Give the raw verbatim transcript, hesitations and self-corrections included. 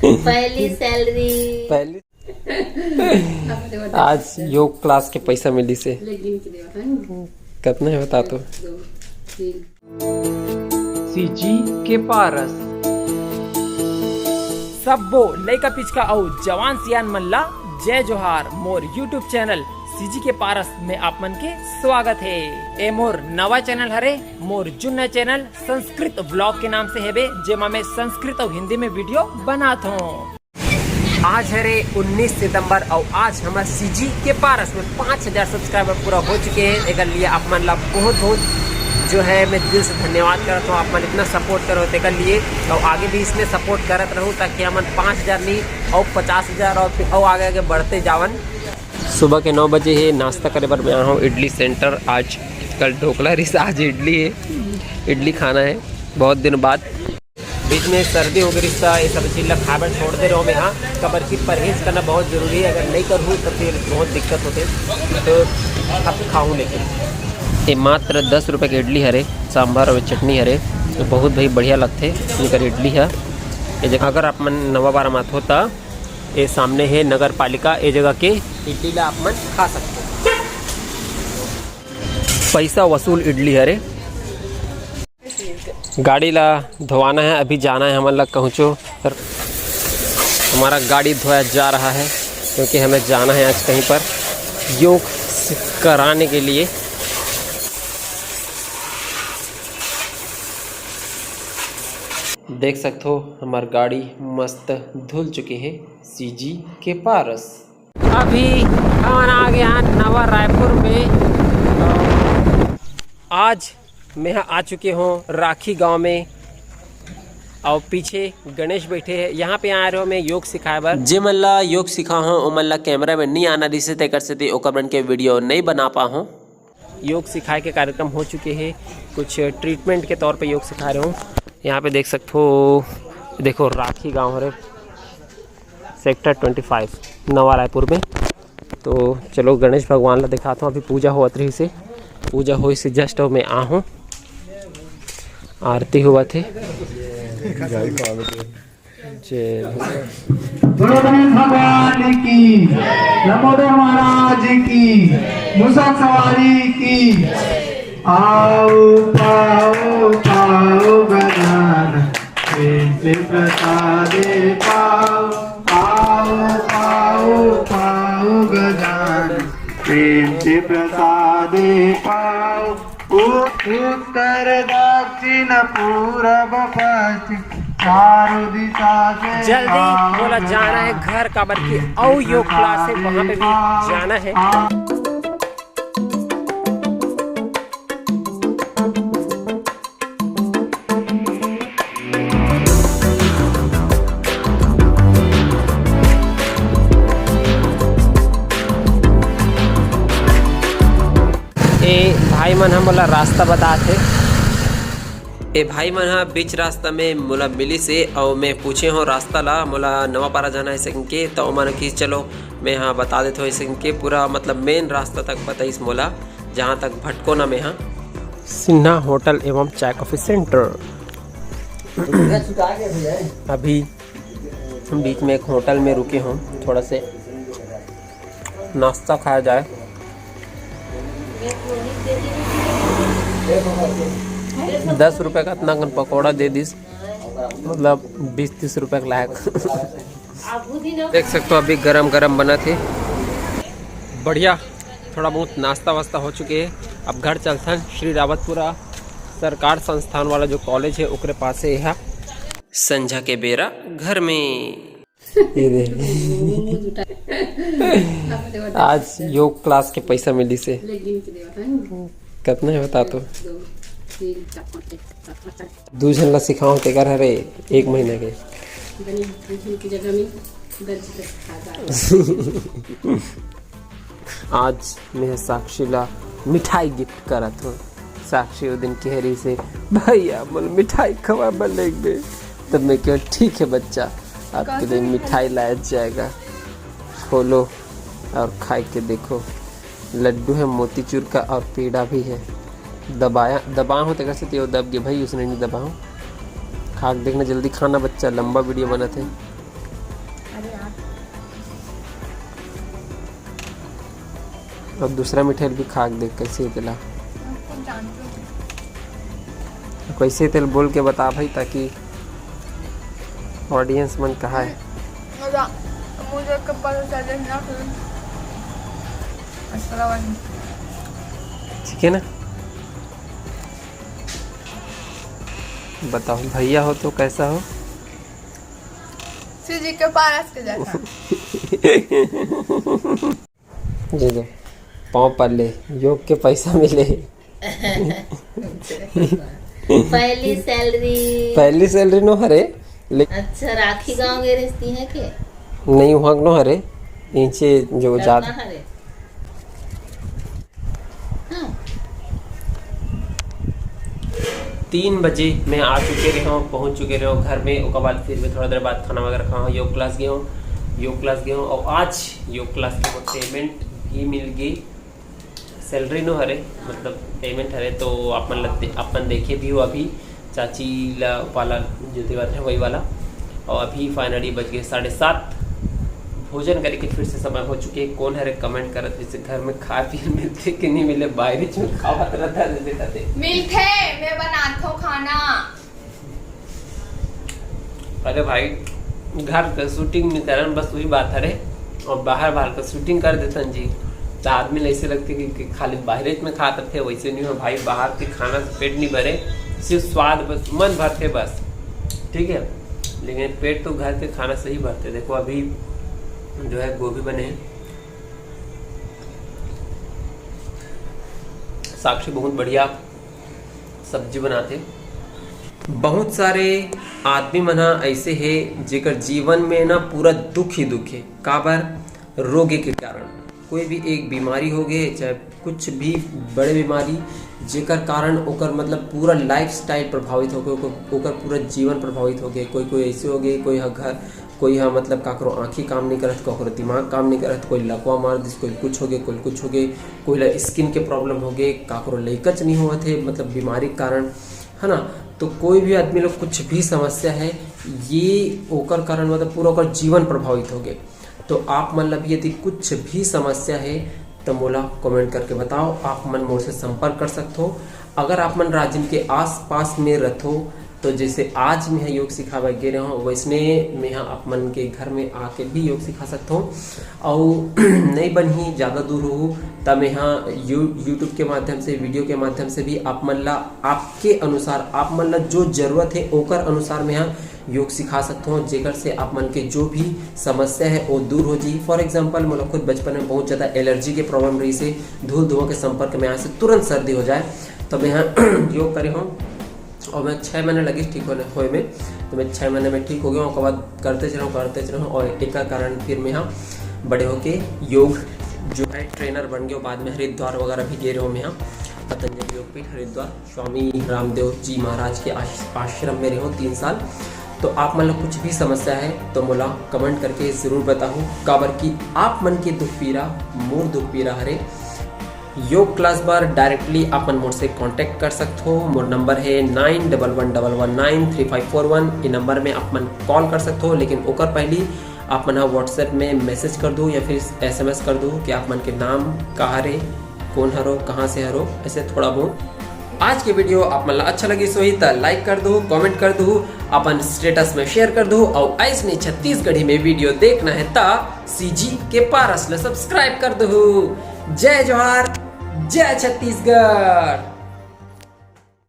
पहली सैलरी। पहली। आज योग क्लास के पैसा मिलिस हे। ले गिन के देवा, हाँ? कतना हे बता तो। दो, तीन। सीजी के पारस। सब्बो लइका पिचका अउ जवान सियान मन ला जय जोहार। मोर YouTube चैनल सीजी के पारस में आप मन के स्वागत हे। ए मोर नवा चैनल हरे, मोर जुन्ना चैनल संस्कृत व्लॉग के नाम से हेबे, जेमा मैं संस्कृत अउ हिंदी में वीडियो बनात हूँ। आज हरे उन्नीस सितंबर अउ आज हमर सीजी के पारस में पाँच हज़ार सब्सक्राइबर पूरा हो चुके हैं। एकर लिए आप मन ला बहुत बहुत जो है मैं दिल से धन्यवाद करत हूँ, आप मन इतना सपोर्ट करो तेकर लिए। अउ आगे भी इसमें सपोर्ट करत रहूँ ताकि हमन पाँच हज़ार नहीं अउ पचास हज़ार अउ फिर अउ आगे आगे बढ़ते जावन। सुबह के नौ बजे हे, नाश्ता करे बर मैं आया हूँ इडली सेंटर। आज कल ढोकला रिस, आज इडली हे, इडली खाना है बहुत दिन बाद। बीच में सर्दी हो गई रिस, ये सब चीज ला खाए बर छोड़ दे रहो मैं, हाँ, काबर कि परहेज करना बहुत जरूरी है। अगर नहीं करूँ तो फिर बहुत दिक्कत होते, तो अब खाऊँ। लेकिन ये मात्र दस रुपये के इडली हरे, सांभर और चटनी हरे, तो बहुत भाई बढ़िया लगथे इनकर इडली है। ये जगह अगर आप मन नवा बारा मात होता, ये सामने है नगर पालिका, ये जगह के इडली ला आप मन खा सकते हो। पैसा वसूल इडली हरे। गाड़ी ला धोवाना है, अभी जाना है हमन ला कहूँचो। हमारा गाड़ी धोया जा रहा है क्योंकि हमें जाना है आज कहीं पर योग स-, कराने के लिए। देख सकते हो हमार गाड़ी मस्त धुल चुके हे सीजी के पारस। अभी हमन आ गए हैं नवा रायपुर में। आज मैं आ चुके हूँ राखी गांव में और पीछे गणेश बैठे हैं। यहाँ पे आ रहे हो मैं योग सिखाए बर। जे मन ला योग सिखा हूँ ओमन ला कैमरा में नहीं आना रिसे तेकर सेती ओकर मन के वीडियो नहीं बना पा हूँ। योग सिखाए के कार्यक्रम हो चुके हैं, कुछ ट्रीटमेंट के तौर पे योग सिखा रहे हूँ। यहाँ पे देख सकते हो, देखो राखी गांव हरे, सेक्टर ट्वेंटी फाइव, नवा रायपुर में। तो चलो गणेश भगवान ला दिखाता हूँ। अभी पूजा होवत रहिसे, पूजा होइसे जस्ट मैं आ हूँ, आरती होवत हे। जय हो। बोलो गणेश भगवान की, लंबोदर महाराज की, मूसक सवारी की। आओ पाओ पाओ गजानन, प्रेम से प्रसादे पाओ। आओ पाओ पाओ गजानन, प्रेम से प्रसादे पाओ। उ-, उत्तर दक्षिण पूरब पश्चिम चारों दिशा से जल्दी पाओ बोला जाना है गजानन। घर, काबर की अउ योग क्लास है, वहाँ पे भी जाना है। ए भाई मन ह मोला रास्ता बतात हे। ए भाई मन ह बीच रास्ता में मोला मिलिस हे अउ मैं पूछे हव रास्ता ला, मोला नवापारा जाना हे संग के, त ओमन किहिस चलो मैं ह बता देत हव संग के, पूरा मतलब मेन रास्ता तक बताइस मोला, जहाँ तक भटको ना मैं ह। सिन्हा होटल एवं चाय कॉफी सेंटर। अभी बीच में एक होटल में रुके हूँ, थोड़ा से नाश्ता खाया जाए। दस रुपये का इतना कन पकौड़ा दे दिस, मतलब बीस तीस रुपये के लायक। देख सकते हो अभी गरम गरम बनत हे, बढ़िया। थोड़ा बहुत नाश्ता वास्ता हो चुके हे। अब घर चलथन, श्री रावतपुरा सरकार संस्थान वाला जो कॉलेज हे ओकरे पास हे। संझा के बेरा घर में ये दे। आज योग क्लास के पैसा मिलिस हे। ले गिन के देवा, हाँ? कतना हे बता तो? दो, तीन, चार, पाँच, छः, सात, आठ, आठ। दू झन ला सिखाओ तेकर हरे एक महीना के। बने दू झन के जगह में दर्ज कर सिखा जा। आज मैं साक्षी ला मिठाई गिफ्ट करत हूँ। साक्षी वो दिन कह रही से, "भैया, मोला मिठाई खवा बर लेके दे।" तब मैं कहा, "ठीक है बच्चा, आपके लिए मिठाई लाया जाएगा, खोलो और खा के देखो।" लड्डू है मोतीचूर का और पेड़ा भी है। दबाया, दबाया हो तेकर से तेहो दब गे भाई, उसने नहीं दबाया हो। खा के देखना, जल्दी खाना बच्चा, लंबा वीडियो बनत हे। अरे यार, अब दूसरा मिठाई भी खा के देख, कैसे हे तेला। मैं खुद जानती हूँ। कैसे हे तेला बोल के बता भाई, ताकि ऑडियंस मन कहा है। मजा, मुझे कब पता चले ना फिर। अस्सलाम वालेकुम। ठीक है ना? बताओ, भैया हो तो कैसा हो? सीजी के पारस के जैसा। जी जी, पाँव पर ले, योग के पैसा मिले। पहली सैलरी। पहली सैलरी नो हरे, लेकिन अच्छा, राखी गांव गे रिश्ती है के? नहीं हुआ नो हरे, इनसे जो करना ज्यादा हरे। हाँ। तीन बजे मैं आ चुके रहे हूँ, पहुँच चुके रहे हूँ घर में। ओकर बाद फिर मैं थोड़ा देर बाद खाना वगैरह खाऊँ, योग क्लास गए हूँ, योग क्लास गए हूँ। और आज योग क्लास के पेमेंट भी मिल गई। सैलरी नो हरे, मतलब पेमेंट हरे, तो आप मन लग, आप मन देखे भी हो अभी चाची ला वाला जो देवत है वही वाला। और अभी फाइनली बज गए साढ़े सात। भोजन करे के फिर से समय हो चुके। कौन हरे कमेंट करत, जैसे घर में खाए पिए मिलते कि नहीं मिले, बाहर में खावत रहता है जैसे कहते। मिलथे, मैं बनाथो खाना। अरे भाई, घर के शूटिंग में करन बस वही बात हरे, और बाहर बाहर का शूटिंग कर देतन जी, तो आदमी ला ऐसे लगते कि, कि खाली बाहरेच में खात रथे। वैसे नहीं हो भाई, बाहर के खाना से पेट नहीं भरे, सिर्फ स्वाद बस, मन भरते बस, ठीक है, लेकिन पेट तो घर के खाना से ही भरते। देखो अभी जो है गोभी बने हैं, साक्षी बहुत बढ़िया सब्जी बनाते। बहुत सारे आदमी मन ह ऐसे हे जेकर जीवन में ना पूरा दुख ही दुख हे। काबर? रोगे के कारण। कोई भी एक बीमारी हो गए, चाहे कुछ भी बड़े बीमारी, जेकर कारण ओकर मतलब पूरा लाइफस्टाइल प्रभावित हो गए, ओकर, ओकर पूरा जीवन प्रभावित हो गए। कोई कोई ऐसे हो गए, कोई ह घर, कोई ह मतलब काकरो आँखी काम नहीं करत, काकरो दिमाग काम नहीं करत, कोई लकवा मार दिस, कोई कुछ हो गए, कोई कुछ हो गए, कोई ला स्किन के प्रॉब्लम हो गए, काकरो लइकच नहीं होवत हे मतलब बीमारी के कारण, है ना। तो कोई भी आदमी लोग कुछ भी समस्या है, ये ओकर कारण मतलब पूरा ओकर जीवन प्रभावित हो गए। तो आप मन ला भी यदि कुछ भी समस्या है तो मोला कमेंट करके बताओ, आप मन मोर से संपर्क कर सकथो। अगर आप मन राजिम के आसपास में रथो तो जैसे आज मैं ह योग सिखावे गे रहे हूँ, वैसने मैं ह आप मन के घर में आके भी योग सिखा सकथो। अउ नहीं बनही, ज़्यादा दूर हो त मैं ह यू यूट्यूब के माध्यम से, वीडियो के माध्यम से भी आप मन ला आपके अनुसार, आप मन ला जो जरूरत है ओकर अनुसार मैं ह योग सिखा सकथो, जेकर से आप मन के जो भी समस्या है वो दूर हो जी। फॉर एग्जाम्पल, मोला खुद बचपन में बहुत ज़्यादा एलर्जी के प्रॉब्लम रही से, धूल धुआं के संपर्क में आए से तुरंत सर्दी हो जाए, तो मैं ह योग करे हूँ और मैं छः महीने लगी ठीक होने होए में। तो मैं छः महीने में ठीक हो गया हूँ। ओकर बाद करते रहूँ, करते रहूँ और एकर कारण फिर मैं ह बड़े होके योग जो है ट्रेनर बन गया। बाद में हरिद्वार वगैरह भी गए रहो मैं ह पतंजलि योगपीठ हरिद्वार, स्वामी रामदेव जी महाराज के आश-, आश्रम में रहो तीन साल। तो आप मन ला कुछ भी समस्या है तो मोला कमेंट करके ज़रूर बताहू, काबर कि आप मन के दुख पीरा मोर दुख पीरा हरे। योग क्लास बर डायरेक्टली आप मन मोर से कॉन्टैक्ट कर सकथो। मोर नंबर है नाइन डबल वन डबल वन नाइन थ्री फाइव फोर वन। ये नंबर में आप मन कॉल कर सकथो, लेकिन ओकर पहली आप मन ह व्हाट्सएप में मैसेज कर दो या फिर एसएमएस कर दो कि आप मन के नाम का हरे, कौन हरो, कहाँ से हरो, ऐसे थोड़ा बहुत। आज के वीडियो आप मन ला अच्छा लगिस होही त लाइक कर दो, कमेंट कर दो, अपन स्टेटस में शेयर कर दो और ऐसने छत्तीसगढ़ी में वीडियो देखना है त सीजी के पारस ला सब्सक्राइब कर दो। जय जोहार, जय छत्तीसगढ़।